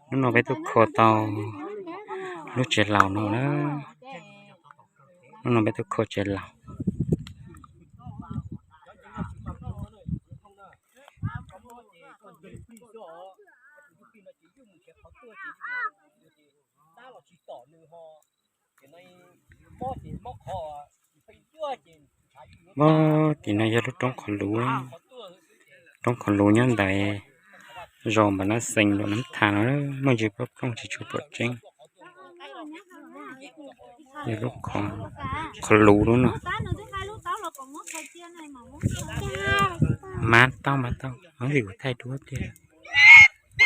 Hnub no peb tuaj kho tau lub tsev laus no na. Hnub no peb tuaj kho tsev laus. Mob tim no yog lub roob qhov luv, roob qhov luv nyob ntawm zos Npam Nab Xees, Luam Nab Thas no, muaj ntsis plooj plooj tsis tshua pom tseeb. Yog lub qhov luv lub no. Mab tauj, mab tauj, ob vim kuv thaij duab tiag.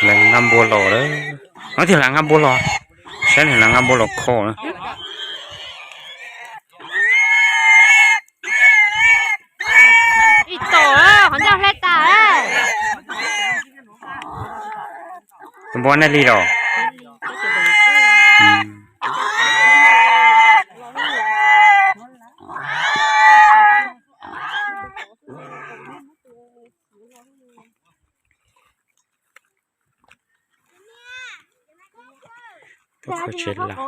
Lawv nqa npua los lawm. Ob tiag lawv nqa npua los, saib lawv nqa npua los kho na. Ib tom qhov ncauj hle tas. Tus npua nej li los? Tuaj kho tsev laus.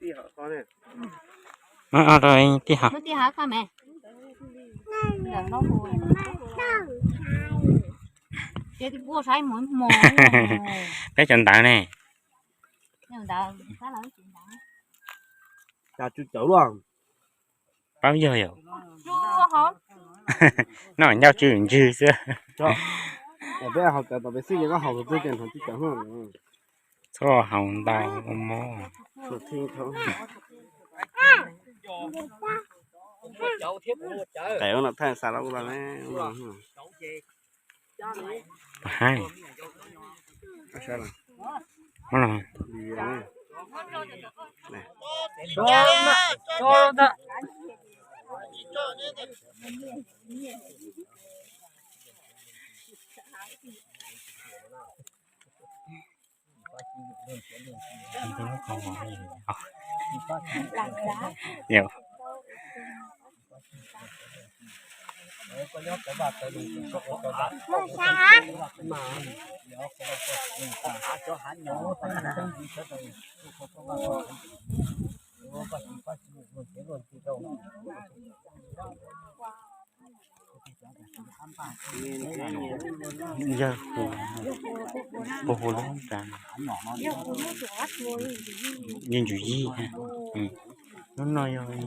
Tij hov. Peb cov ntawd ne. Paub yog yom? Noj ncauj tsw ntswg xwb. Txhob haus ntau ua mob. Pab hais. Yawg hu, hu hu lub ntawd, yeej ntsus yij. Lub no yog txiv.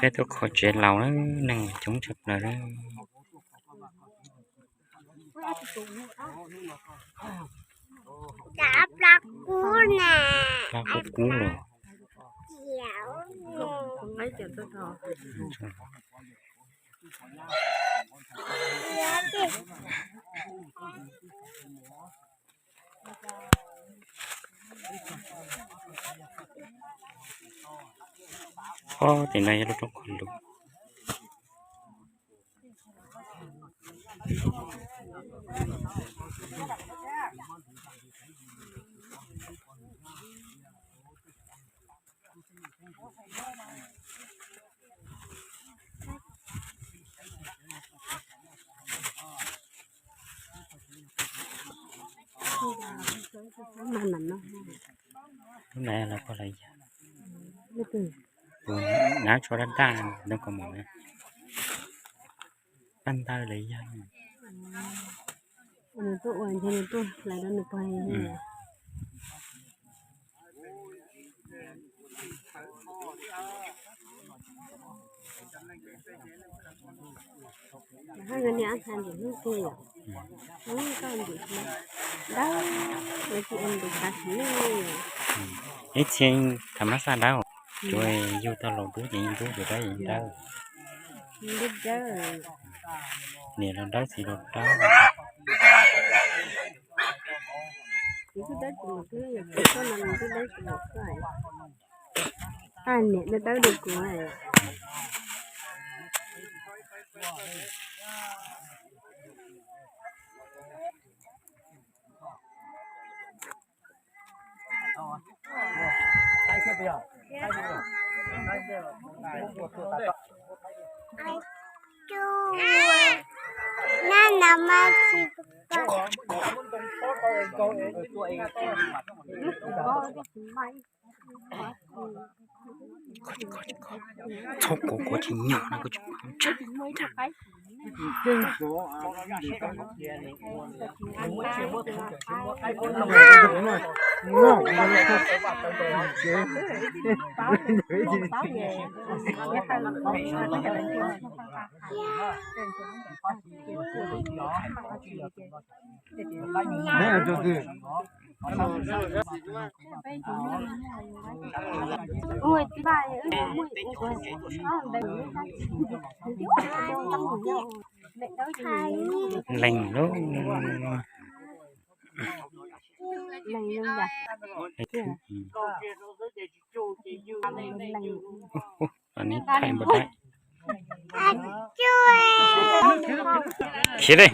Peb tuaj kho tsev laus na, neeg coob tshaj plaws na. Plab kub kub los. Ob, tim no yog lub roob qhov luv. Lub no los puas lawv yawg? Tus nab tsho daj daj no, koj mus na. Paj ntawd lawv yawg. Nws tuaj ua ntshe nws tuaj hlais rau nws pog. Hab, niag ab tha ntim hnub kawg yom. Hnub kawg ntim dawb, lawv tsis ua ntim xav sim neej. Ib txhia tham mab xaj dawb, tsuas yug tau laus dub ces yeej dub, yug dawb yeej dawb. Dub dawb. Niam los dawb, txiv los dawb. Kuv twb dawb tsis mus twb, kuv tuaj no nws twb dawb tsis mus twb. Niam dawb dawb li kuv. Txhob kov, kov tsis nyog na, koj tsis paub ntshai. Leej lub. Ub, ub, ub, neb thaij npam dab. Khiav li.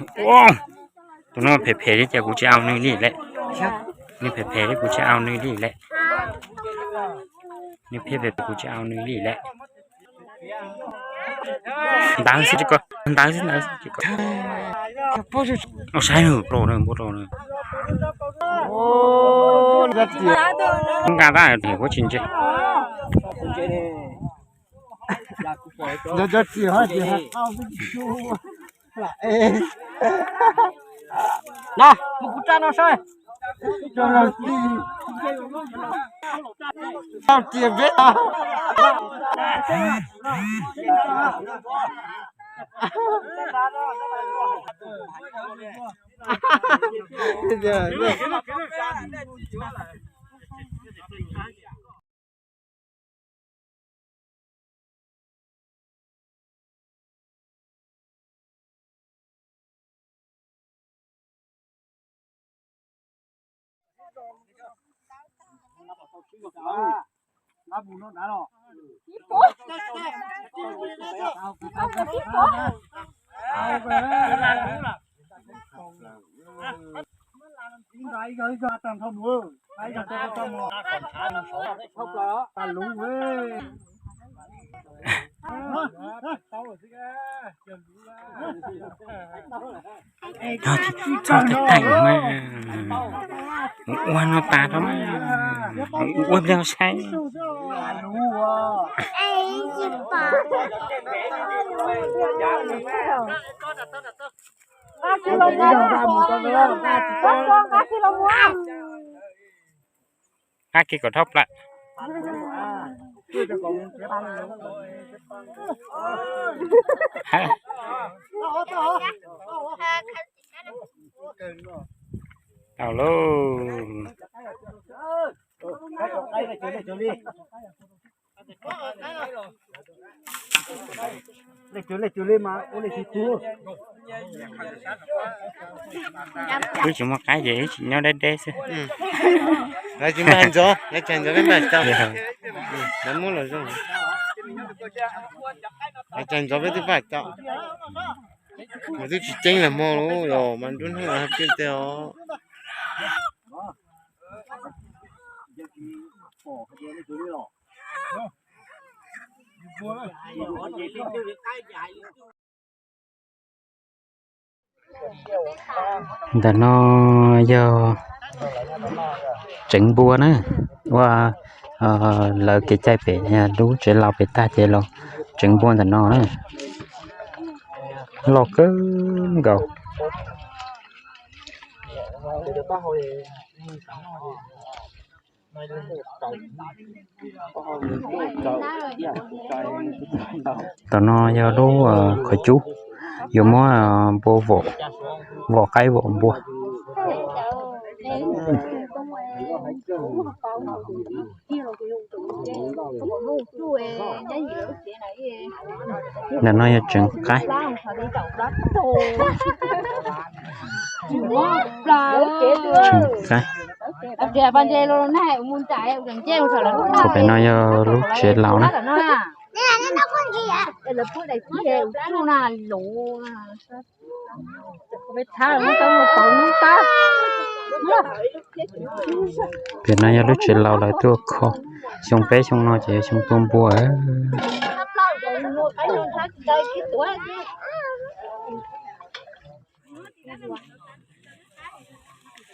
Tus no phem phem li ces kuv tsis au nws li lawm. Nws phem phem li kuv tsis au nws li lawm. Nws phem phem kuv tsis au nws li lawm. Ntawd xwb tsis ko, ntawd xwb, ntawd xwb tsis ko. Saib nws, npua rau nws, npua rau nws. Nqa tab kuv tsis ntse. Na, mus kuv tsa no saib. Tau tias peb tau. Txhob thaij thaij mas, ua no tas rau mas, ua pliag saib. Qab kiag kom dhau plaws. Tau lauj. Wb tsis muaj qaib ces wb tsis nyob deb deb xwb. Lawv tsis mag ntxov, lawv tsis ntxov peb npaj tau. Lawv muab los zoo. Lawv tsis ntxov peb twb npaj tau. Mas twb tsis ceeb los hmo los yog mas nruab hnub los hais tiag tiag os. Ntawm no yog tseev npua na, ua lawv kev cai pem lub tsev laus pem tag ces los tseev npua ntawm no na, loj kawg nkaus. Tom no yog lub qhov cub, yuav muab npua vom, vom qaib vom npua. Ntawm no yog tseev qaib. Tseev qaib. Pem no yog lub tsev laus na. Pem no yog lub tsev laus lawv tuaj kho. Xyoo peb xyoo no ces yog xyoo tua npua.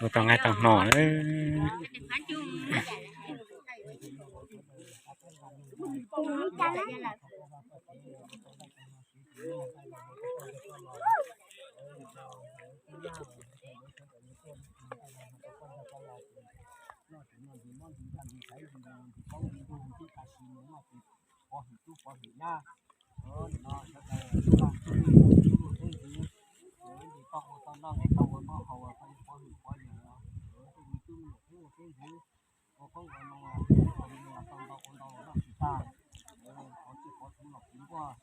Ua tau nqaij tau hno. Pov hwm tub pov hwm nyab, no sawv daws tub lag tub lwj tub luj tub ntxhw, tsis koj ua tau noj nqe koj ua noj haus ua tau pov hwm pov yawm, tej me tub me nyuam tub luj tub ntxhw, ua qoob ua loo, ua li no tau ntau ua ntau noj tsis tag, qhov txhij qhov txhua los kuv nquaj.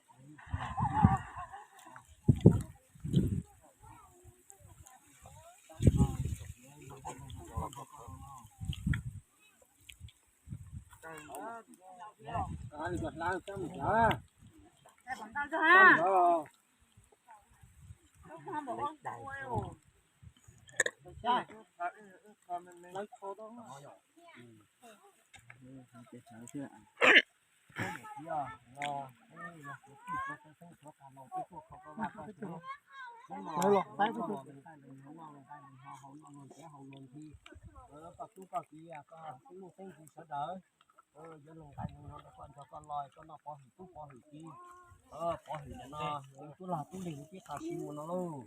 Koj tub koj kiv, koj tub luj tub ntxhw sawv daws, yuav luag nqaij luag hno rau koj nrog koj los, koj noj pov hwm tub pov hwm kiv, pov hwm no, tub lag tub lig tib qho sib mus no lauj.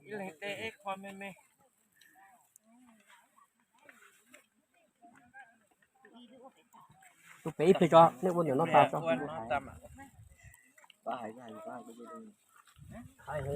Ib leeg tej ib qho me me. Tus pem ib pliag tso, nej ua ntawm no tas tso. Hais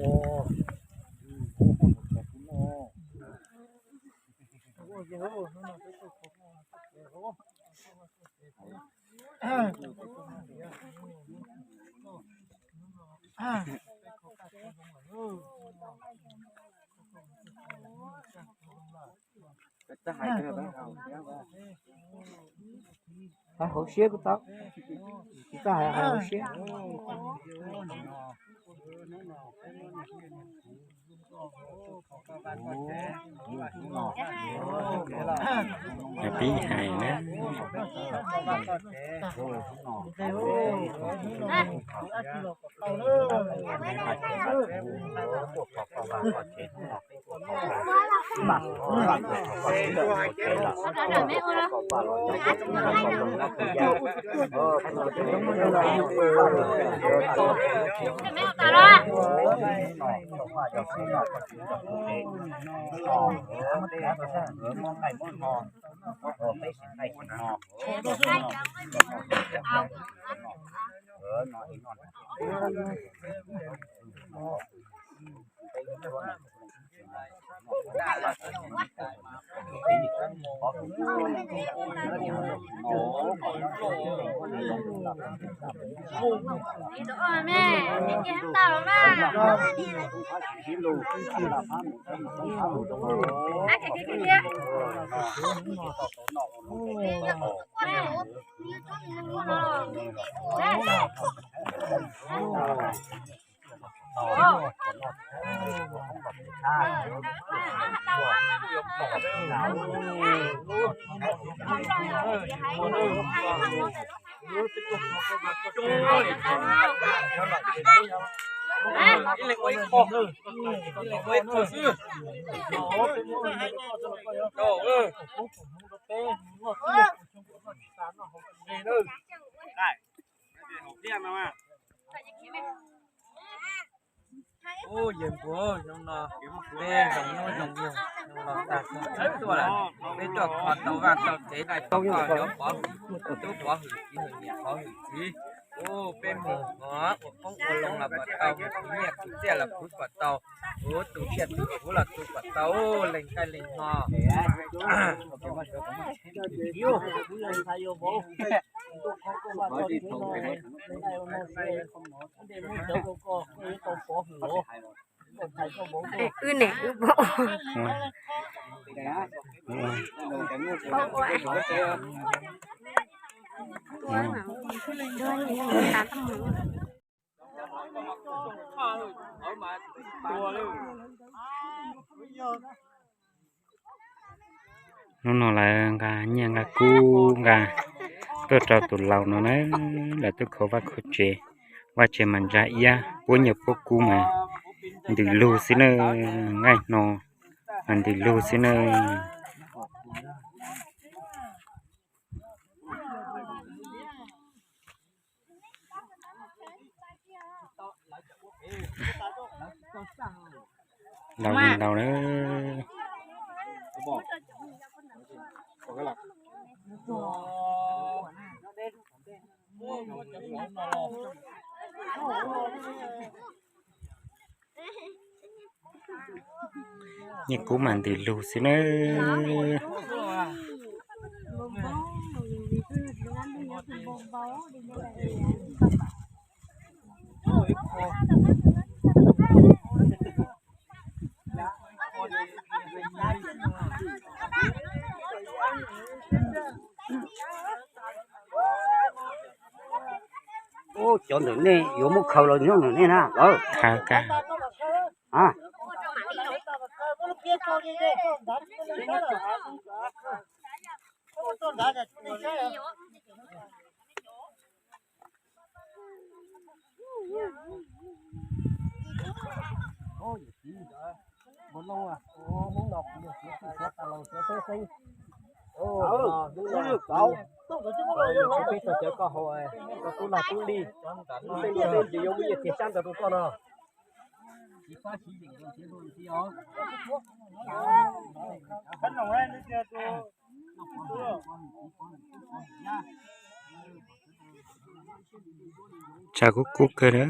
hauv siab kuv tau, kuv tau hais hauv siab. Pib hais na. Ub, yawg npua, hnub no peb zoo hnub zoo yawg no los tag, peb tuaj kho tau vaj tau tsev, tau koj yuav pov hwm tub pov hwm kiv, hwm niam pov hwm txiv. Peb mus ua qoob ua loo los kom tau, mus khwv nyiaj khwv txiaj los khwv kom tau, ua tus tsiaj tus txhu los tu kom tau, leej nqaij leej hmo. Wb niam wb pog. Hnub no lawv nqa nyiaj nqa kub nqa tuaj rau tus laus no na, lawv tuaj kho vaj kho tsev, vaj tsev mas ntsa iab, puab nyiaj puab kub mas ntws lug xwb na, nqaij hno mas ntws lug xwb na. Ntau li ntau na. Nyiaj kub mas ntws lug xwb na. Ub, cov ntawm nej yuav muab khaws los nyob ntawm nej na lawm. Khaws kag. Peb txog cawv koj haus, koj tub lag tub lig, tub tej luaj tej ntsis yuav muab nyiaj txiag sab ntawd rau koj no. Tshav kub kub kawg na.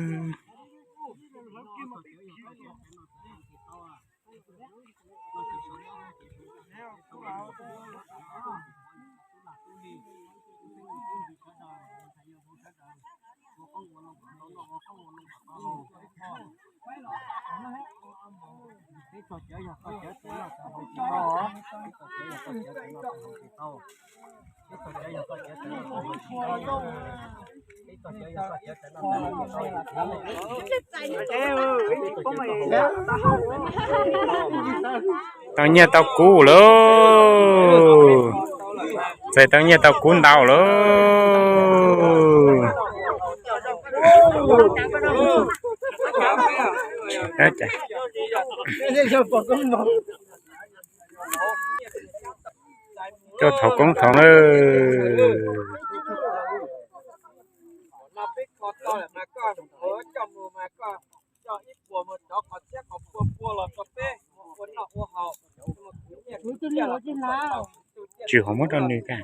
Tau nyiaj tau kub lauj. Txais tau nyiaj tau kub ntau lauj. Coj thov koob thov lawm. Tsis hov muab rau nws tag.